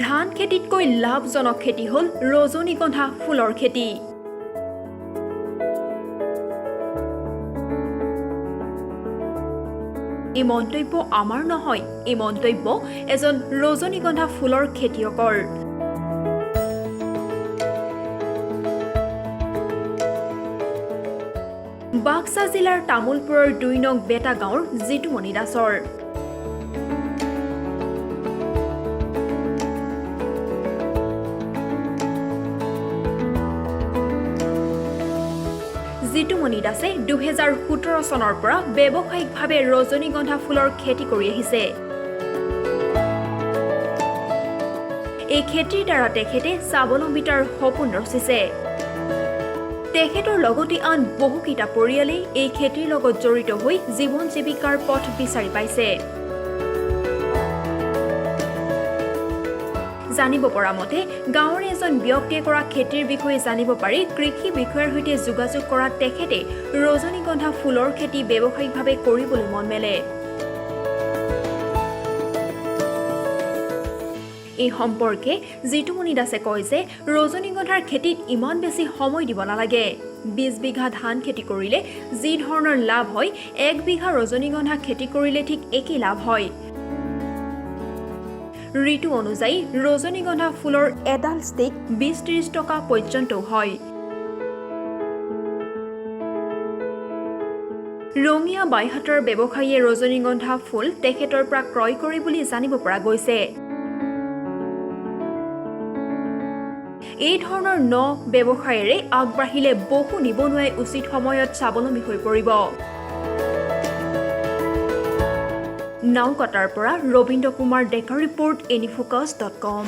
ধান খেতিতকৈ লাভজনক খেতি হ'ল ৰজনীগন্ধা ফুলৰ খেতি। এই মন্তব্য আমাৰ নহয়, এই মন্তব্য এজন ৰজনীগন্ধা ফুলৰ খেতিয়কৰ। বাক্সা জিলাৰ তামোলপুৰৰ 2 নং বেটা গাঁৱৰ জিতুমণি দাসৰ। জিতুমণি দাসে 2017 চনৰ পৰা ব্যৱসায়িকভাৱে ৰজনীগন্ধা ফুলৰ খেতি কৰি আহিছে। এই খেতিৰ দ্বাৰা তেখেতে স্বাৱলম্বিতাৰ সপোন ৰচিছে। তেখেতৰ লগতে আন বহুকেইটা পৰিয়ালেই এই খেতিৰ লগত জড়িত হৈ জীৱন জীৱিকাৰ পথ বিচাৰি পাইছে। জানিব পৰা মতে, গাঁৱৰে এজন ব্যক্তিয়ে কৰা খেতিৰ বিষয়ে জানিব পাৰি কৃষি বিষয়াৰ সৈতে যোগাযোগ কৰা তেখেতে ৰজনীগন্ধা ফুলৰ খেতি ব্যৱসায়িকভাৱে কৰিবলৈ মন মেলে। এই সম্পৰ্কে জিতুমণি দাসে কয় যে ৰজনীগন্ধাৰ খেতিত ইমান বেছি সময় দিব নালাগে। 20 বিঘা ধান খেতি কৰিলে যি ধৰণৰ লাভ হয়, 1 বিঘা ৰজনীগন্ধা খেতি কৰিলে ঠিক একেই লাভ হয়। ঋতু অনুযায়ী ৰজনীগন্ধা ফুলৰ এডাল ষ্টিক 20-30 টকা পৰ্যন্তও হয়। ৰঙিয়া বাইহাটৰ ব্যৱসায়ীয়ে ৰজনীগন্ধা ফুল তেখেতৰ পৰা ক্ৰয় কৰে বুলি জানিব পৰা গৈছে। এই ধৰণৰ ন ব্যৱসায়েৰে আগবাঢ়িলে বহু নিবনুৱাই উচিত সময়ত স্বাৱলম্বী হৈ পৰিব। নাওকটাৰ পৰা ৰবীন্দ্ৰ কুমাৰ ডেকাৰ ৰিপৰ্ট, এনিফ'কাছ.com।